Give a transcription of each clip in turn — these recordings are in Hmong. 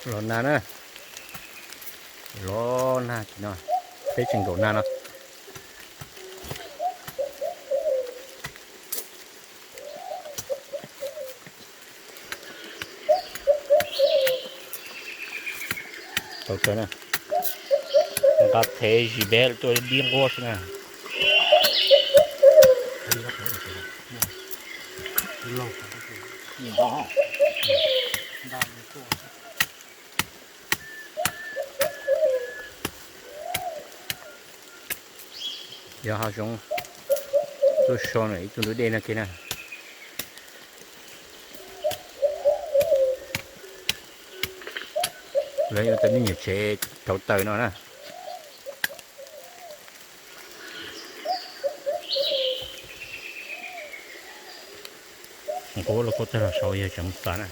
Los nag na, los nag no, peb tseem nkaum nag no. Tau kawg na, nqa thev zis peb tuaj dib nquab xwb na. Yog hav zoov tuaj so na ib tug ntug dej no kiag na. Lawv yuav tau me nyuam tsev rauv taws no na. Nquab los kuj tag los saud yog tseem mus xav na.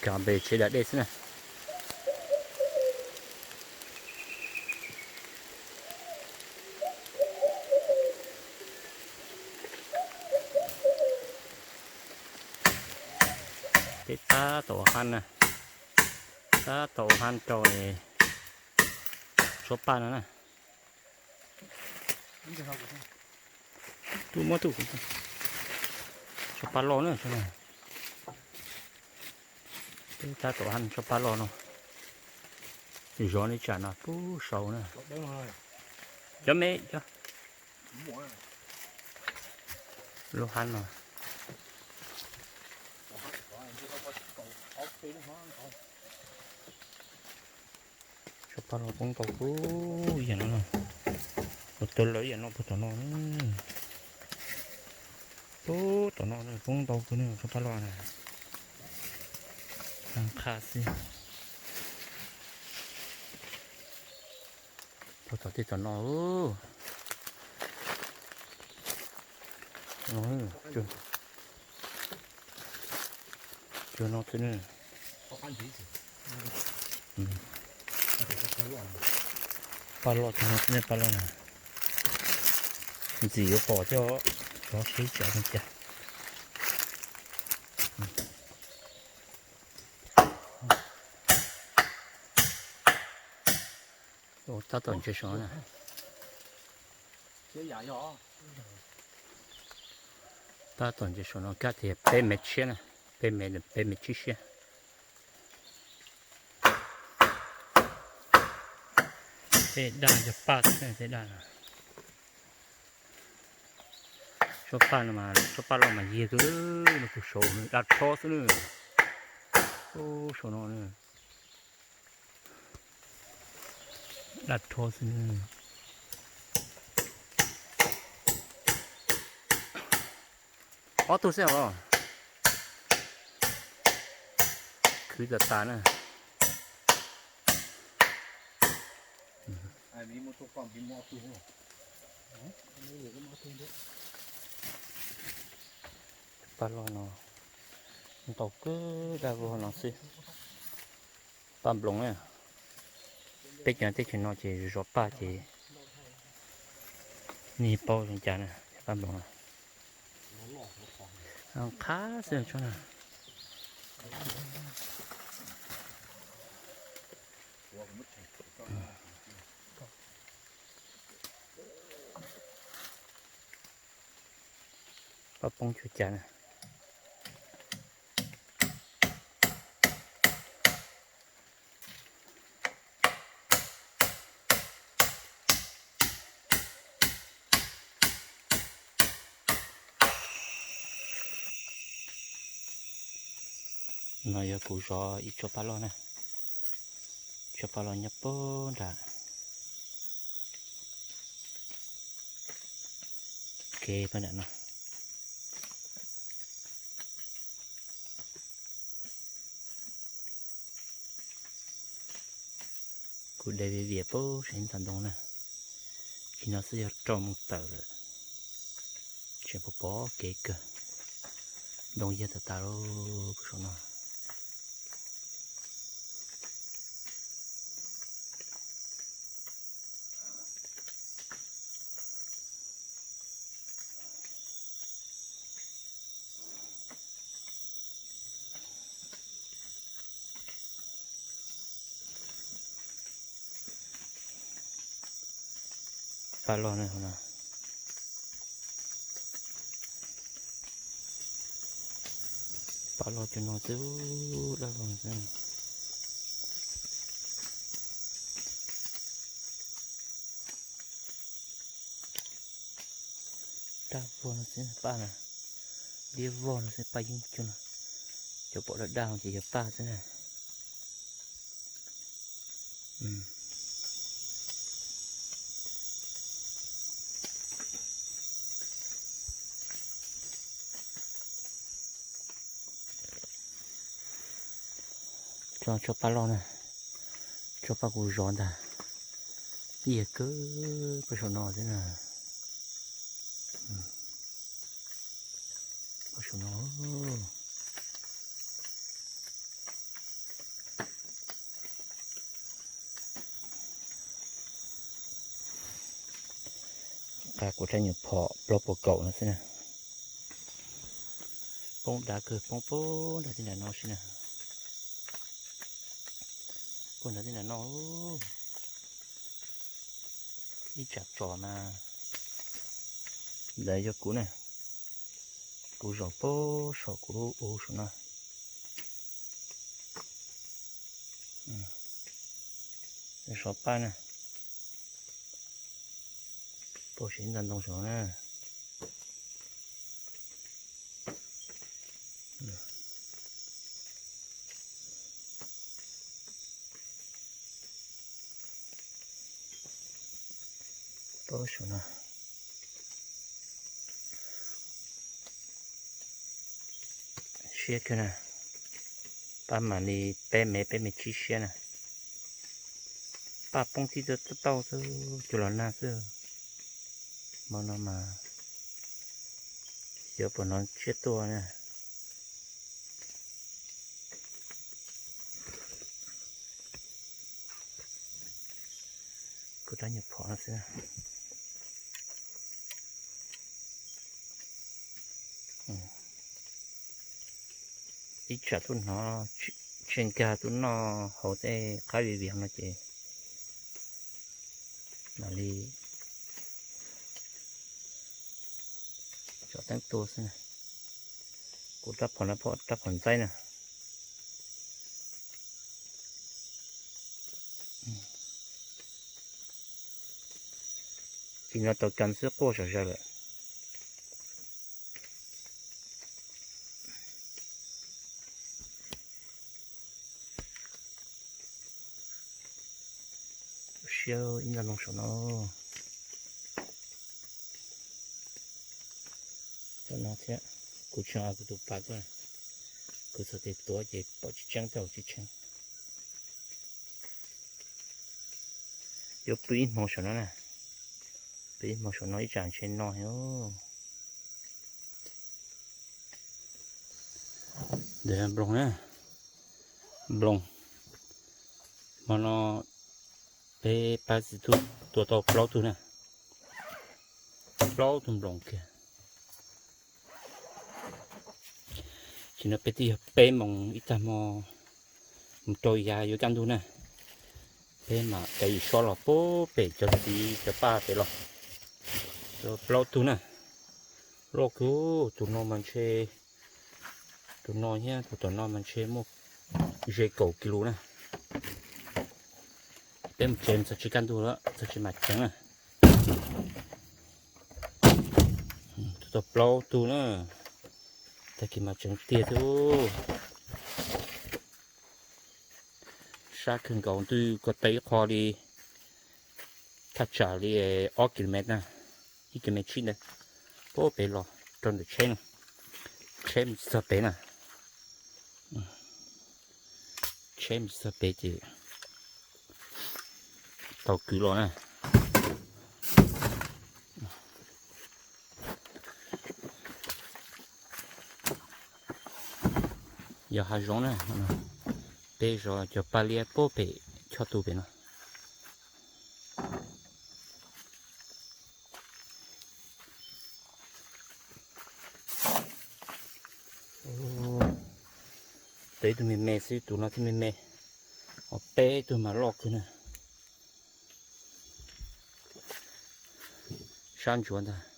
Kab npe tsev da dej xwb na. Peb tab tom ua hab na, tab tom ua hab rau tshuab paj no na. Tub muab tub, tshuab paj loj na. Peb tab tom hab tshuab paj loj no, zov li tsam no pub sau na. Cov me cov lub hab no. Tshuab paj loj poob ntau kub yam no, ua tau lawv yam no puag tom no. Puag tom no poob ntau kub ne, tshuab paj loj na. Qha xwb. Puag tom tej tom no. Cuag no xwb na. Paj loj cuag no xwb ne, paj loj na. Ntxim yuav pom thiab, rov seb tsam zoo cas. Tab tom ntsia saum no na. Tab tom ntsia saum no kab tias peb mev tshiab na, peb mev, peb mev tsib siab. Tej daj yog paj xwb tej daj no. Tshuab paj no mas tshuab paj loj mas yig kawg, no kuj saud daj rho xwb na. Ub, saum no na. Daj rho xwb na. Ob tug xwb os. Khwv tas tas na. Paj loj no ntau kawg, daj vog no xwb. Paj nploos na. Peb cov teb chaws no ces zov paj ces nej paub zoo cas na, paj nploos na. Qhab xwb tsob na. Paj poob cuag cas na. No yog kuv zov ib tsob paj loj na. Tsob paj loj nyob puag nram kev puag nram no. Kuv de vias vias puag saum ntxa ntoo na. Ib no xwb yog rau mus tawm lawm. Tseem pom pom kev kawg. Ntoo yag tas tas lawm puag saum no. Paj loj na, paj loj cov no xwb, dab vog xwb. Dab vog no xwb paj na, liab vog no xwb paj yeeb cug no. Cov pom daj daj ces yog paj xwb na. Tso tshuaj paj loj na, tshuaj paj kuv zov ntag. Ib yam kawg paj saum no xwb na. Paj saum no. Qab kuv rab nyuam phom plaub puas kaum no xwb na. Poob dav kawg, poob poob nram tij nram no xwb na. Poob nram tij nram no. Ib tsam tsom mas ntawd yog kuv na, kuv zov poob saum kuv lub u saum no. Zov paj na, poob saum ntoo saum no na. Poob saum no. Siab kawg na, paj mam li peb mev peb mev tsib siab na. Paj poob txij tauj xwb, cua los nag xwb. Hmo no mas xyov puas hnov tsiaj tuaj na. Kuv rab nyuam phom no xwb. Ib tsam tuaj hnov tsis nkag tuaj noj hauv tej qab viv vias no ces mam li tsom teeb tua xwb na. Kuv rab phom no, rab phom ntxaib na. Tim no tau kas xwb quaj zom zaws lawm. Siab ib ntag no saum no. Cov no thiab, kuv tsis, kuv tus pas tuaj, kuv txhais tes tuav ces pom tsis tseeb, tsis tseeb. Yuav pw ib hmo saum no na, pw ib hmo saum no ib tsam ntshe no. Nploos na, nploos. Hmo no peb pab txiv tub tua tau plaub tug na, plaub tug nploos kiag. Sim no peb twb yog peb moos ib tag hmo mus rau yav yuav kaj ntug na, peb mam kav yim sob los pub pem cov txiv cov paj pem los. Plaub tug na, loj kawg. Tus no mas ntshe, tus no thiab tus tom no mas ntshe muaj ze kaum kis lus na. Peb mus tsev txog tsis kaj ntug lawm, txog tsis mam ceev na. Tua tau plaub tug na, tag kis mas tseev tiag thiab. Sab kawg nkaus, ntuj ko taw ib qho li thaj tsam li ob kis lus mev na, ib kis lus mev tsib ntawd. Pub pem los rau ntawm tsheb no, tsheb mus txog pem na, tsheb mus txog pem ces tau kwv los na. Yog hav zoov na, peb zov cov paj liab pub pem choj tu pem no. Tau ib tug me me xwb, tus no thiaj me me, ho peb tug mas loj kawg na. sab ntsuav ntag.